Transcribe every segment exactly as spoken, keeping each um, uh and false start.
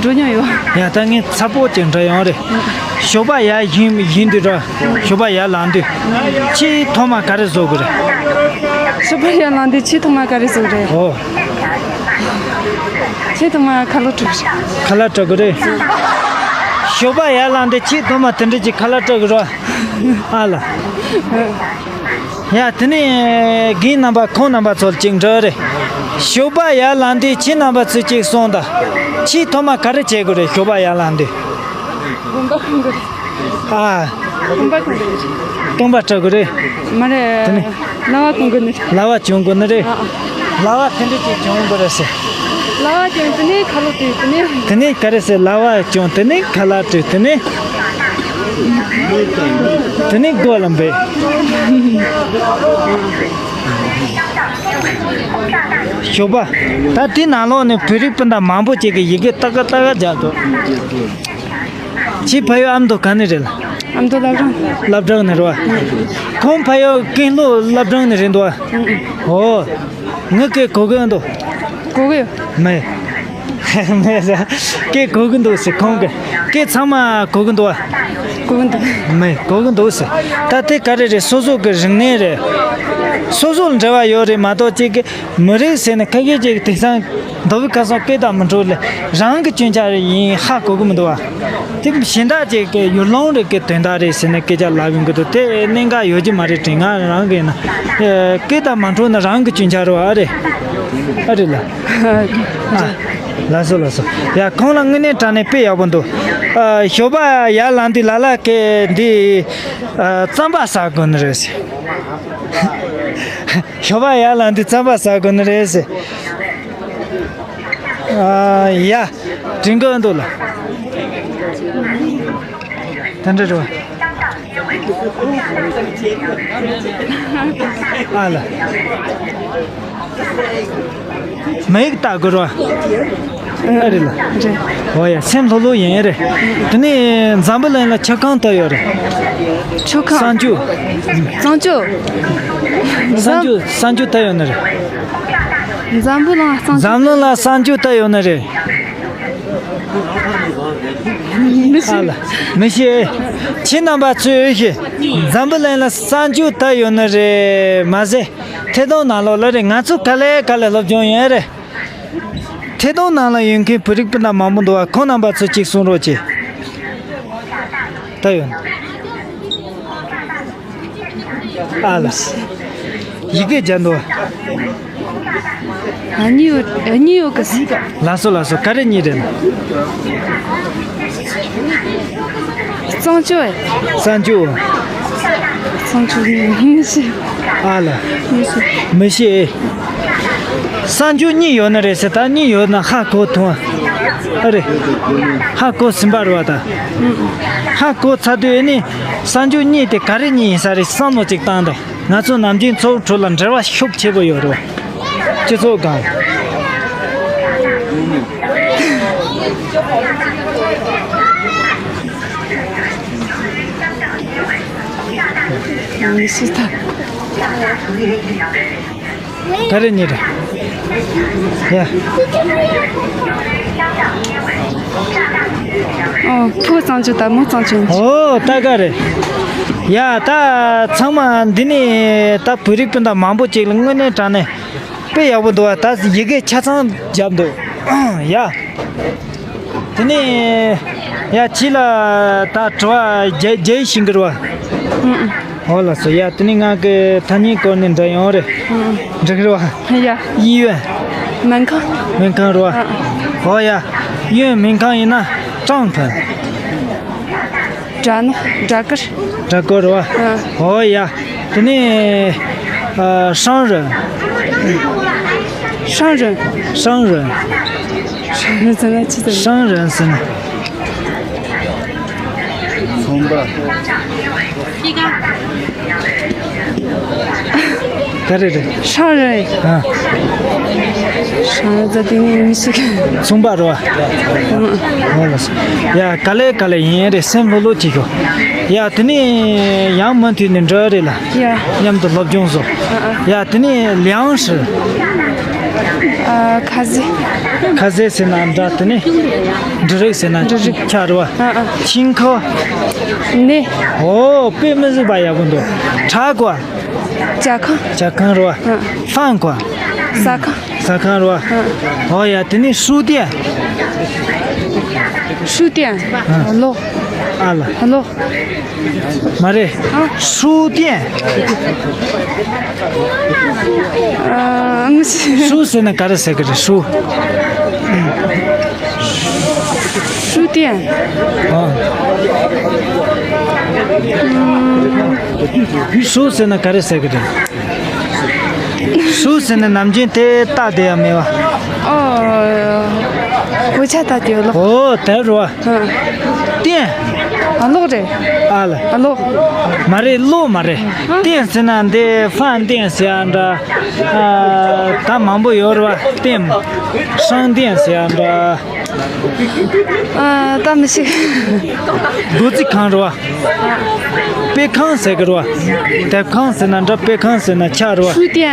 འགྲོ་མྱོང་ཡོད། ཡ་ད་ངས་ཚ་པོ་ཅིག་འདྲི་ཡོང་རེད། ཞོགས་པ་ཡར་ཡིན་ཡིན་དུས་ར། ཞོགས་པ་ཡར་ལངས་དུས། ཆེས་ཐོག་མ་ག་རེ་བཟོ་དགོས་རེད། ཞོགས་པ་ཡར་ལངས་དུས་ཆེས་ཐོག་མ་ག་རེ་བཟོ་དགོས་རེད། ཨོ། ཆེས་ཐོག་མ་ཁ་ལག་སྤྲོད་དགོས་རེད། ཁ་ལག་སྤྲོད་དགོས་རེད། ཞོགས་པ་ཡར་ལངས་དུས་ཆེས་ཐོག་མ་དེ་འདྲ་ཅིག་ཁ་ལག་སྤྲོད་དགོས་ར། ཨ་ལ། ཡ་དེ་ནས་རྒན་རྣམ་པ་ཁོང་རྣམ་པ་ཚོར་ཅིག་འདྲི་རེད། ཞོགས་པ་ཡར་ལངས་དུས་ཁྱེད་རྣམ་པ་ཚོས་ཅིག་གསུངས་དང་། ཆེས་ཐོག་མ་ག་རེ་བྱེད་དགོས་རེད། ཞོགས་པ་ཡར་ལངས་དུས། དགོན་པ་གུང་དགོས་རེད། ཨ། དགོན་པ་གུང་དགོས་རེད། རྐང་པ་སྐྲག་དགོས་རེད། མ་རེད། དེ་ནས། ལྭ་བ་གྱོན་དགོས་ནི་རེད། ཨ། ལྭ་བ་དེ་འདྲ་ཅིག་གྱོན་དགོས་རེད་ཟེར། ལྭ་བ་གྱོན་དེ་ནས་ཁ་ལག་སྤྲོད་དེ་ནས། དེ་ནས་ག་རེ་ཟེར། ལྭ་བ་གྱོན་དེ་ནས་ཁ་ལག་སྤྲོད་དེ་ནས། དེ་ནས་སྒོ་ལ་འབད། ཞོགས་པ། ད་དེ་ནང་ལོགས་ནས་བོད་རིགས་སྤུན་ཟླ་མང་པོ་ཅིག་གིས་ཡི་གེ་ཏག་ཏག་རྒྱག་འདུག་ཁྱེད་ཕ་ཡུལ་ཨ་མདོ་ག་ནས་རེད་ལ། ཨ་མདོ་བླ་བྲང་། བླ་བྲང་ནས་རེད་བ། ཁོང་ཕ་ཡུལ་ཀན་ལྷོ་བླ་བྲང་ནས་རེད་འདུག་བ། ཨོ། ངའི་སྐད་གོ་གི་འདུག་གོ་གི་ཡོད། མེད། མེད་ཟེར། སྐད་གོ་གི་འདུག་ཟེར་ཁོང་གིས། སྐད་ཚང་མ་གོ་གི་འདུག་བ། གོ་གི་འདུག་མེད། གོ་གི་འདུག་ཟེར། ད་དེ་ག་རེ་རེད། སོ་སོ་གི་རིག་གནས་རེད། སོ་སོ་ལ་འབྲེལ་བ་ཡོད་རེད་མ་གཏོགས་ཅིག་གི་མི་རིགས་ཟེར་ནས་ཁ་ཤས་ཅིག་དེང་སང་མདོ་དབུས་ཁམས་གསུམ་སྐད་དང་མི་འགྲོ་ལས་རང་གི་སྐྱོན་ཆ་རེད་ཡིན་ཧ་གོ་གི་མི་འདུག་བ། དེ་གཞན་དག་ཅིག་གི་ཡུལ་ལུང་རེ་གི་དོན་དག་རེད་ཟེར་ནས་སྐད་ཆ་ལབ་ཡོང་གི་འདུག་དེ་གནད་འགག་ཡོད་ཀྱི་མ་རེད་དྲན། ང་རང་གི་ཡིན་ན། ཨེ། སྐད་དང་མ་འགྲོ་ན་རང་གི་སྐྱོན་ཆ་རེད་བ། ཨ་རེད། ཨ་རེད་ལ། ཨ། ལགས་སོ་ལགས་སོ། ཡ་ཁོང་ལ་དངོས་གནས་དྲང་གནས་དཔེ་ཡག་པོ་འདུག་ཨ། ཞོགས་པ་ཡར་ལངས་དུས་ལ་ལ་སྐད་འདི། ཨ། རྩམ་པ་ཟ་དགོས་ནི་རེད་ཟེར། ཞོགས་པ་ཡར་ལངས་དུས་རྩམ་པ་ཟ་དགོས་ནི་རེད་ཟེར། ཨ། ཡ། དྲན་གི་འདུག་ལ། དེ་འདྲ་རེད་བ། ཨ་ལ། མ་ཡིག་ལྟ་དགོས་རེད་བ། ཨ་རེད་ལ། རེད། ཨོ་ཡ། སེམས་ལྷོད་ལྷོད་ཡིན་རེད། དེ་ནས་འཛམ་བུ་གླིང་ལ་ཆུ་གང་དུ་ཡོད་རེད། ཆུ་གང་། གསང་སྤྱོད། གསང་སྤྱོད། གསང་སྤྱོད། གསང་སྤྱོད་དུ་ཡོད་ནི་རེད། འཛམ་བུ་གླིང་ལ་གསང་སྤྱོད། འཛམ་གླིང་ལ་གསང་སྤྱོད་དུ་ཡོད་ནི་རེད། མི་ཤེས། ཨ་ལ། མི་ཤེས། ཁྱེད་རྣམ་པ་ཚོས་ཤེས། འཛམ་བུ་གླིང་ལ་གསང་སྤྱོད་དུ་ཡོད་ནི་རེད་མ་ཟད། ཐད་གཏོང་ནང་ལོགས་ལ་རེད། ང་ཚོ་ག་ལེ་ག་ལེ་སློབ་སྦྱོང་ཡོད་རེད། ཐད་གཏོང་ནང་ལ་ཡོད་མཁན་བོད་རིགས་སྤུན་ཟླ་མང་པོ་འདུག་བ། ཁོང་རྣམ་པ་ཚོ་གཅིག་གསུང་རོགས་གྱིས། ད་ཡོད། ཨ་ལ། ཡི་གེ་རྒྱག་འདུག་བ། ཨ། གཉིས་ཡོད། ཨ། གཉིས་ཡོད་གི་ཟེར། ལགས་སོ་ལགས་སོ། ག་རེ་གཉིས་རེད་ན། གསང་སྤྱོད། གསང་སྤྱོད། གསང་སྤྱོད་མི་ཤེས། ཨ་ལ། མི་ཤེས། མི་ཤེས། གསང་སྤྱོད་གཉིས་ཡོད་ནི་རེད་ཟེར། ད་གཉིས་ཡོད་ན་ཧ་གོ་ཐུབ། ཨ་རེད། ཧ་གོ་ཟིན་པ་རེད་བ་ད། ཧ་གོ་ཚར་དུས་ཨེ་ནི་གསང་སྤྱོད་གཉིས་དེ་ག་རེ་གཉིས་ཡིན་ས་རེད། བསམ་བློ་ཅིག་བཏང་དང་། ང་ཚོ་ནམ་རྒྱུན་ཚོགས་ཁྲོད་ལ་འབྲེལ་བ་ཤུགས་ཆེ་པོ་ཡོད་རེད་བ། སྤྱི་ཚོགས་སྒང་། མི་ཤེས་ད། ག་རེ་གཉིས་རེད། ཡ། ཨོ། ཕོ་གཙང་ཆུ་དང་མོ་གཙང་ཆུ། ཨོ། ད་ག་རེད། ཡ། ད་ཚང་མ་འདི་ནས་ད་བོད་རིགས་སྤུན་ཟླ་མང་པོ་ཅིག་ལ་དངོས་གནས་དྲང་གནས་དཔེ་ཡག་པོ་འདུག་བ། ད་ཡི་གེ་ཆ་ཚང་བརྒྱབ་འདུག་ཡ། དེ་ནས་ཡ། ཁྱེད་ལ་ད་དྲི་བ་རྒྱ་རྒྱ་ཡིག་ཤེས་ཀྱི་རེད་བ། ཨང་། ཨོ་ལགས་སོ། ཡ། དེ་ནས་ང་གི་ཐ་སྙད་སྐོར་ནས་འདྲི་ཡོང་རེད། ཨང་། འགྲིག་རེད་བ། ཡ། གཡས་གཡོན། སྨན་ཁང་། སྨན་ཁང་རེད་བ། ཨང་། ཨོ་ཡ། གཡས་གཡོན་སྨན་ཁང་ཡིན་ན་ཀྲང་ཕན། སྦྲ་ནག་སྦྲ་དཀར། སྦྲ་དཀར་རེད་བ། ཨང་། ཨོ་ཡ། དེ་ནས་ཨ། ཧྲང་རོན། ཧྲང་རོན། ཧྲང་རོན། ཧྲང་རོན་ཟེར་ན་ཅི་ཟེར། ཧྲང་རོན་ཟེར་ན། ཚོང་པ། ག་རེ་རེད། ཧྲང་རོན། ཨ། ཧྲང་རོན་ཟེར་དེ་ངས་མི་ཤེས་གི། ཚོང་པ་རེད་བ། ཨང་། ཨོ་ལགས་སོ། ཡ། ག་ལེ་ག་ལེ་ཡིན་རེད། སེམས་ལྷོད་ལྷོད་བྱེད་ཤོག་ཡ། དེ་ནས་ཡང་མུ་མཐུད་ནས་འགྲོ་རེད་ལ། ཡ། མཉམ་དུ་སློབ་སྦྱོང་བཟོ། ཨ་ཨ། ཡ། དེ་ནས་ལིའང་ཧྲི། ཨ། ཁ་ཟས། ཁ་ཟས་ཟེར་ན་འདྲ། དེ་ནས་འབྲུ་རིགས་ཟེར་ན་འབྲུ་རིགས་ཆ་རེད་བ། ཨ་ཨ། ཤིང་ཁུ། ནས། ཨོ། དཔེ་མི་སྲིད་པ་ཡག་པོ་འདུག་བྲག་གོ། ཇ་ཁང་། ཇ་ཁང་རེད་བ། ཨ། ཧྥང་གོ། ཟ་ཁང་། ཟ་ཁང་རེད་བ། ཨ། ཨོ་ཡ། དེ་ནས་ཧྲུའུ་ཏེ། ཧྲུའུ་ཏེ། ཨ། ལོ། ཨ་ལ། ལོ། མ་རེད། ཨ། ཧྲུའུ་ཏེ། ཨ། ཨ། ཧྲུའུ་ཟེར་ན་ག་རེ་ཟེར་གི་རེད། ཧྲུའུ། ཧྲུའུ་ཏེ། ཨ། ཧྲུའུ་ཟེར་ན་ག་རེ་ཟེར་གི་རེད། ཧྲུའུ་ཟེར་ན་ནམ་རྒྱུན་དེ་བཏགས་བསྡད་ཡ་མེད་བ། ཨོ། གོ་ཆ་བཏགས་བསྡད་ཡོད་ལོ། ཨོ། དེ་རེད་བ། ཨ། ཏེན། ཨ། ལོག་རེད། ཨ་ལ། ཨ། ལོག་མ་རེད། ལོག་མ་རེད། ཨ། ཏེན་ཟེར་ན་འདི་ཧྥང་ཏེན་ཟེར་ཡ་འདྲ། ཨ། ད་མང་པོ་ཡོད་རེད་བ། ཏེན། ཧྲང་ཏེན་ཟེར་ཡ་འདྲ། ཨ། ད་མི་ཤེས། རྡོ་རྩིག་ཁང་རེད་བ། དཔེ་ཁང་ཟེར་གི་རེད་བ། དེབ་ཁང་ཟེར་ན་འདྲ། དཔེ་ཁང་ཟེར་ན་ཆ་རེད་བ། ཧྲུའུ་ཏེ།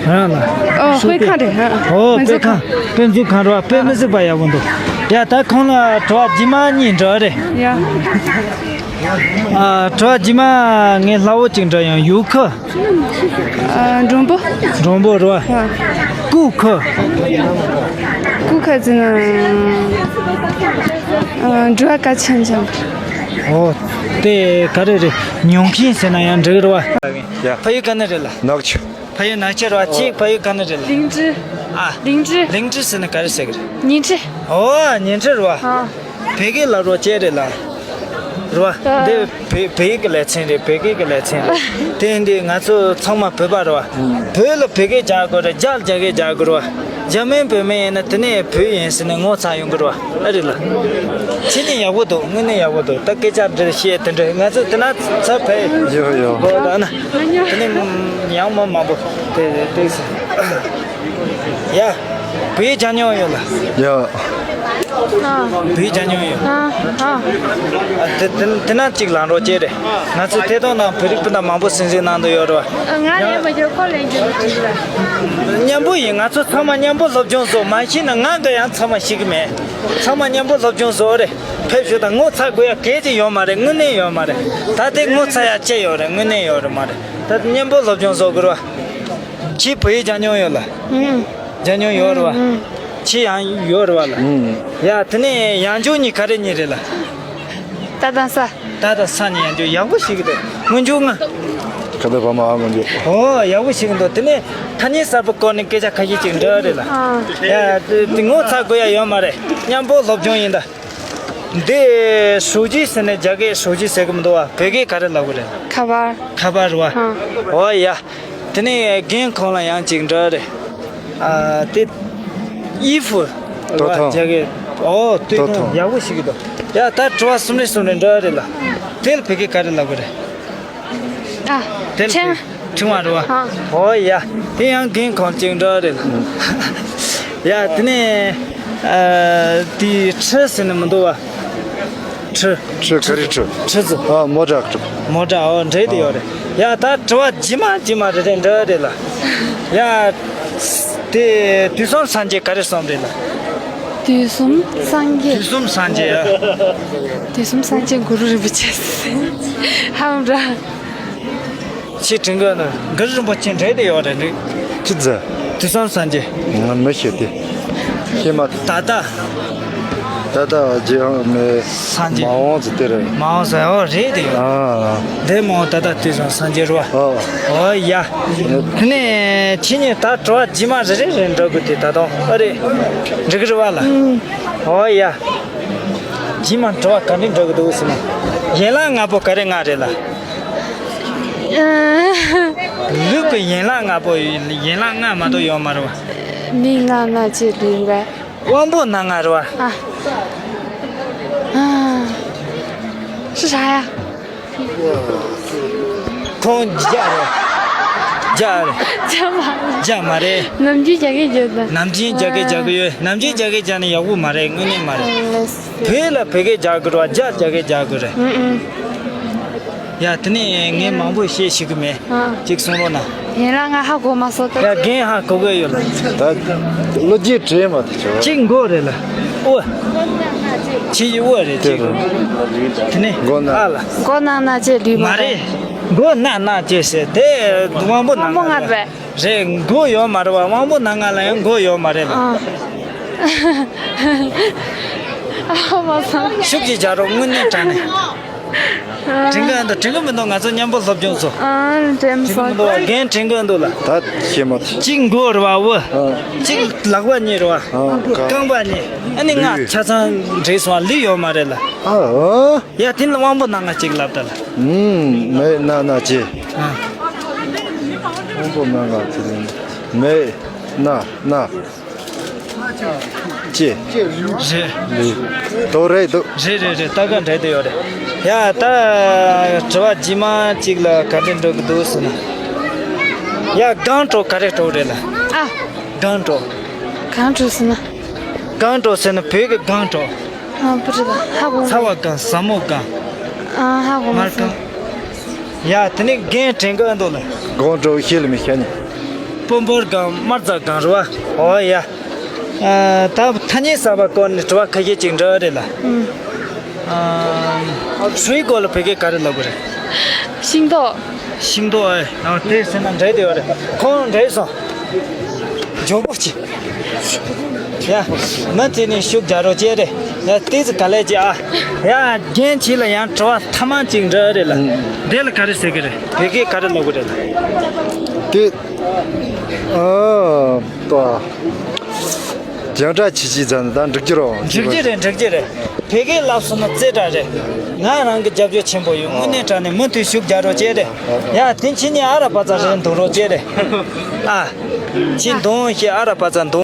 རང་ལ། ཨོ། དཔེ་ཁང་རེད། ཨ། ཨོ། དཔེ་ཁང་། དཔེ་མཛོད་ཁང་རེད་བ། དཔེ་མི་སྲིད་པ་ཡག་པོ་འདུག་ཡ། ད་ཁོང་ལ་དྲི་བ་རྗེས་མ་གཉིས་འདྲི་རེད། ཡ། ཨ། དྲི་བ་རྗེས་མ་ངས་སླ་བོ་གཅིག་འདྲི་ཡང་། ཡུལ་ཁུ། ཨ། མགྲོན་པོ། མགྲོན་པོ་རེད་བ། ཨ། སྐུ་ཁུ། སྐུ་ཁུ་ཟེར་ན། ཨ། འགྲུལ་བ་གལ་ཆེན་ཅན། ཨོ། དེ་ག་རེ་རེད། ཉོང་ཁིན་ཟེར་ན་ཡང་འགྲིག་རེད་བ། ཡ། ཕ་ཡུལ་ག་ནས་རེད་ལ། ནག་ཆུ། ཕ་ཡུལ་ནག་ཆུ་རེད་བ། ཁྱེད་ཕ་ཡུལ་ག་ནས་རེད་ལ། ལིང་ཀྲི། ཨ། ལིང་ཀྲི། ལིང་ཀྲི་ཟེར་ན་ག་རེ་ཟེར་གི་རེད། ཉིང་ཁྲི། ཨོ། ཉིང་ཁྲི་རེད་བ། ཨ། བོད་སྐད་ལ་རོ་ཅེ་རེད་ལ། རེད་བ། ཨ། འདི་བོད་བོད་ཡིག་གི་ལེ་ཚན་རེད། བོད་སྐད་ཀྱི་ལེ་ཚན་རེད། དེ་འདི་ང་ཚོ་ཚང་མ་བོད་པ་རེད་བ། བོད་ལ་བོད་སྐད་རྒྱག་དགོས་རེད། རྒྱ་ལ་རྒྱ་སྐད་རྒྱག་དགོས་རེད་བ། འཇར་མན་བོད་མི་ཡིན་ན་དེ་ནས་བོད་ཡིན་ཟེར་ནས་ངོ་ཚ་ཡོང་གི་རེད་བ། ཨ་རེད་ལ། ཁྱེད་ནི་ཡག་པོ་འདུག་དངོས་གནས་ཡག་པོ་འདུག་ད་སྐད་ཆ་འདྲི་བཤད་དེ་འདྲ་ང་ཚོ་དེ་ན་ཚ་བས། ཡོ་ཡོ། གོ་ད་ན། དེ་ནས་ཡང་མ་མང་པོ་དེ་དེ་ཟེར། ཡ། བོད་ཡིག་སྦྱང་མྱོང་ཡོད་ལ། ཡ། བོད་ཡིག་སྦྱང་མྱོང་ཡོད། ཨ། ཨ། ཨ། དེ་དེ་དེ་ན་གཅིག་ལངས་རོགས་བྱེད་རེད། ང་ཚོ་ཐད་གཏོང་ནང་བོད་རིགས་སྤུན་ཟླ་མང་པོ་གསན་གཟིགས་གནང་དུ་ཡོད་རེད་བ། ང་ལས་མ་འགྱུར་ཁོ་ལས་འགྱུར་མི་འགྱུར་ལ། མཉམ་པོ་ཡིན། ང་ཚོ་ཚང་མ་མཉམ་པོ་སློབ་སྦྱོང་སོགས་མ་ཤེས་ན་ང་གི་ཡང་ཚང་མ་ཤེས་གི་མེད། ཚང་མ་མཉམ་པོ་སློབ་སྦྱོང་སོགས་རེད། ཕེབས་ཤོག་ད་ངོ་ཚ་དགོས་ཡ་གལ་ཅིག་ཡོད་མ་རེད། དངོས་གནས་ཡོད་མ་རེད། ད་དེ་ངོ་ཚ་ཡ་ཅི་ཡོད་རེད། དངོས་གནས་ཡོད་རེད་མ་རེད། ད་མཉམ་པོ་སློབ་སྦྱོང་སོགས་དགོས་རེད་བ། ཁྱེད་བོད་ཡིག་སྦྱང་མྱོང་ཡོད་ལ། ཨུམ། སྦྱང་མྱོང་ཡོད་རེད་བ། ཨུམ། ཁྱེད་ཡང་ཡོད་རེད་བ་ལ། ཨུམ། ཡ་དེ་ནས་ཡང་འཇུག་གཉིས་ག་རེ་གཉིས་རེད་ལ། རྟ་དང་ས། རྟ་དང་ས་ནས་ཡང་འཇུག་ཡག་པོ་ཞིག་གི་འདུག་སྔོན་འཇུག་ལྔ། ཁ་བརྡ་བར་མ་ཨ་སྔོན་འཇུག་ཨོ་ཡག་པོ་ཞིག་གི་འདུག་དེ་ནས་ཐ་སྙད་གསར་པ་སྐོར་ནས་སྐད་ཆ་ཁ་ཤས་ཅིག་འདྲི་རེད་ལ། ཨ། ཡ་དེ་དེ་ངོ་ཚ་དགོས་ཡ་ཡོད་མ་རེད། མཉམ་པོ་སློབ་སྦྱོང་ཡིན་ད། འདི་手机ཟེར་ནས་རྒྱ་སྐད་手机ཟེར་གི་མི་འདུག་བ། བོད་སྐད་ག་རེ་ལབ་དགོས་རེད། ཁ་པར། ཁ་པར་རེད་བ། ཨ། ཨོ་ཡ། དེ་ནས་རྒན་ཁོང་ལ་ཡང་ཅིག་འདྲི་རེད། ཨ། དེ་衣服ཏོ་ཐང་རྒྱ་སྐད། ཨོ་ཏོ་ཐང་ཡག་པོ་ཞིག་གི་འདུག་ཡ་ད་དྲི་བ་གསུམ་རེ་གསུམ་རེ་འདྲི་རེད་ལ། དེ་ལ་བོད་སྐད་ག་རེ་ལབ་དགོས་རེད། ཨ། དེ་ལ་ཕྲེང་བ། ཕྲེང་བ་རེད་བ། ཨ། ཨོ་ཡ། དེ་ཡང་རྒན་ཁོང་ཅིག་འདྲི་རེད་ལ། ཡ་དེ་ནས་ཨ། དེ་ཁྲི་ཟེར་ནས་མི་འདུག་བ། ཁྲི། ཁྲི་ག་རེ་ཁྲི། ཁྲི་ཟེར། ཨ། མོ་ཊ་ཁྲི། མོ་ཊ། ཨོ་འདྲེ་དེ་ཡོད་རེད། ཡ་ད་དྲི་བ་རྗེས་མ་རྗེས་མ་རེ་རེ་འདྲི་རེད་ལ། ཡ་དེ་དུས་གསུམ་སངས་རྒྱས་ག་རེ་གསུངས་རེད་ལ། དུས་གསུམ་སངས་རྒྱས། དུས་གསུམ་སངས་རྒྱས་ཡ། དུས་གསུམ་སངས་རྒྱས་གུ་རུ་རིན་པོ་ཆེ་ཟེར། ཧམ་ར། ཕྱི་དྲན་གི་ནི་གུ་རུ་རིན་པོ་ཆེ་འདྲེ་དེ་ཡོད་རེད་འདུག་ཅི་ཟེར། དུས་གསུམ་སངས་རྒྱས། ང་མི་ཤེས་ཏེ། ཤེས་མ་ཐུབ། ད་ལྟ། ད་ལྟ་རྗེ་འོང་མེད། སངས་རྒྱས། མ་འོངས་ཟེར་དེ་རེད། མ་འོངས་ཟེར། ཨོ་རེད་དེ་ཡོད། ཨ། འདི་མ་འོངས་ད་ལྟ་དུས་གསུམ་སངས་རྒྱས་རེད་བ། ཨོ། ཨོ་ཡ། དེ་ནས་ཁྱེད་གཉིས་ད་དྲི་བ་རྗེས་མ་རེ་རེ་རེ་འདྲི་དགོས་ཏེ་ད་དུང་ཨ་རེད། འགྲིག་གི་རེད་བ་ལ། ཨོ་ཡ། རྗེས་མ་དྲི་བ་ག་འདྲ་འདྲི་གི་འདུག་ཟེར་ན། ཡན་ལག་ལྔ་པོ་ག་རེ་ལྔ་རེད་ལ། ལུས་ཀྱི་ཡན་ལག་ལྔ་པོ་ཡན་ལག་ལྔ་མ་གཏོགས་ཡོད་མ་རེད་བ། མིག་རྣ་སྣ་ལྕེ་ལུས་རེད། དབང་པོ་སྣ་ལྔ་རེད་བ། ཨ། ཨ། 是啥呀？ ཁོང་རྒྱ་རེད། རྒྱ་རེད། རྒྱ་མ་རེད། རྒྱ་མ་རེད། ནམ་རྒྱུན་རྒྱ་སྐད་རྒྱག་ད། ནམ་རྒྱུན་རྒྱ་སྐད་རྒྱག་གི་ཡོད། ནམ་རྒྱུན་རྒྱ་སྐད་རྒྱག་ན་ཡག་པོ་མ་རེད། དངོས་གནས་མ་རེད། ཨ། བོད་ལ་བོད་སྐད་རྒྱག་དགོས་རེད་བ། རྒྱ་རྒྱ་སྐད་རྒྱག་དགོས་རེད། ཨུ་ཨུ། ཡ་དེ་ནས་ངས་མང་པོ་བཤད་ཤེས་གི་མེད། ཨ། གཅིག་གསུང་རོགས་གནང་། ཡིན་ར་ང་ཧ་གོ་མ་སོང་ད། ཡ་རྒན་ཧ་གོ་གི་ཡོད་ལ། ད་ལོ་རྒྱུས་དྲན་མ་ཐུབ་ཆོག་གཅིག་མགོ་རེད་ལ། དབུ། ཁྱི་ཡི་དབུ་རེད་དེ་གཅིག་རེད། དེ་ནས་མགོ་ན་ཨ་ལ། མགོ་ན་ན་ཅེ་ལུས་མ་མ་རེད། རེད། མགོ་ན་ན་ཅེ་ཟེར་དེ་དབང་པོ་ན་དབང་པོ་ང་ལ་ལྔ་རེད། རེད། མགོ་ཡོད་མ་རེད་བ། དབང་པོ་ན་ལྔ་ལ་ཡང་མགོ་ཡོད་མ་རེད་ལ། ཨ། ཨ་མ་སང་། ཤུགས་ཀྱིས་རྒྱག་རོགས། དངོས་གནས་དྲང་གནས། དྲན་གི་འདུག་དྲན་གི་མི་འདུག་ང་ཚོ་མཉམ་པོ་སློབ་སྦྱོང་ཚོ། ཨ་དྲན་དྲན་གི་མི་སོང་འདུག་རྒན་དྲན་གི་འདུག་ལ། ད་ཤེས་མ་ཐུབ། གཅིག་མགོ་རེད་བ། དབུ། ཨ། གཅིག་ལག་པ་གཉིས་རེད་བ། ཨ་ཀ་རྐང་པ་གཉིས། ཨ་ནི་ང་ལུས། ཆ་ཚང་འགྲིག་སོང་བ། ལུས་ཡོད་མ་རེད་ལ། ཨ་ཨ། ཡ་དེ་ལ་དབང་པོ་སྣ་ལྔ་གཅིག་ལབ་ད་ལ། ཨུམ། མེད་ན་ན་ཅེ། ཨ། དབང་པོ་སྣ་ལྔ་དེ་ནི་མེད་ན་ན། ཅེ། རེད། དོ་རེད་དོ། རེད་རེད་རེད། ད་ག་འདྲ་དེ་ཡོད་རེད། ཡ་ད་དྲི་བ་རྗེས་མ་གཅིག་ལ་ག་འདྲ་འགྲོ་གི་འདུག་ཟེར་ན། ཡ་སྒང་དྲོ་ག་རེ་དྲོ་རེད་ལ། ཨ། སྒང་དྲོ། སྒང་དྲོ་ཟེར་ན། སྒང་དྲོ་ཟེར་ན་བོད་ཀྱི་སྒང་དྲོ། ཨ་པུ་རི་ད་ཧ་གོ། ཚ་བ་སྒང་ཟ་མོ་སྒང་། ཨ་ཧ་གོ་མ་མར་སོང་། སྒང་། ཡ་དེ་ནི་རྒན་དྲན་གི་ཨ་འདུག་ལ། སྒང་དྲོ་ཤེས་ལ་མི་ཤེས་ནི། སྤོ་འབོར་སྒང་དམར་རྫ་སྒང་རེད་བ། ཨོ་ཡ། ཨ་ད་ཐ་སྙད་གསར་པ་སྐོར་ནས་དྲི་བ་ཁ་ཤས་ཅིག་འདྲི་རེད་ལ། ཨུམ། ཨ་སུའི་སྐོར་ལ་བོད་སྐད་ག་རེ་ལབ་དགོས་རེད། ཤིང་ཏོག་ཤིང་ཏོག་ཨེ། ཨ་དེ་ཟེར་ན་འདྲ་དེ་ཡོད་རེད། ཁོང་འདྲ་སོང་། མགྱོགས་པོ་ཅིག་ཡ། མི་དེ་ནི་ཤུགས་རྒྱག་རོགས་བྱས་རེད། ཡ་དེ་ཚོ་ག་ལས་ཅི་ཨ། ཡ་རྒན་ཁྱེད་ལ་ཡང་དྲི་བ་ཐ་མ་ཅིག་འདྲི་རེད་ལ། ཨུམ། དེ་ལ་ག་རེ་ཟེར་གི་རེད། བོད་སྐད་ག་རེ་ལབ་གི་རེད་ལ། དེ། ཨ། ཏོ། རྒྱང་བསྒྲགས་བྱེད་ཅིག་མཛད་ན་ད་འགྲིག་གི་རེད། འགྲིག་གི་རེད། འགྲིག་གི་རེད། བོད་སྐད་ལབ་སོང་ན་རྩེ་གྲ་རེད། ང་རང་གི་རྒྱབ་སྐྱོར་ཆེན་པོ་ཡོད། དངོས་གནས་དྲང་གནས་མུ་མཐུད་ཤུགས་རྒྱག་རོགས་བྱས་རེད། ཡ་དེ་ཁྱེད་གཉིས་ཨ་ར་པ་ཙ་རེད་འདུག་རོགས་བྱས་རེད། ཨ། ཁྱེད་འདུག་ཤེས་ཨ་ར་པ་ཙ་འདུག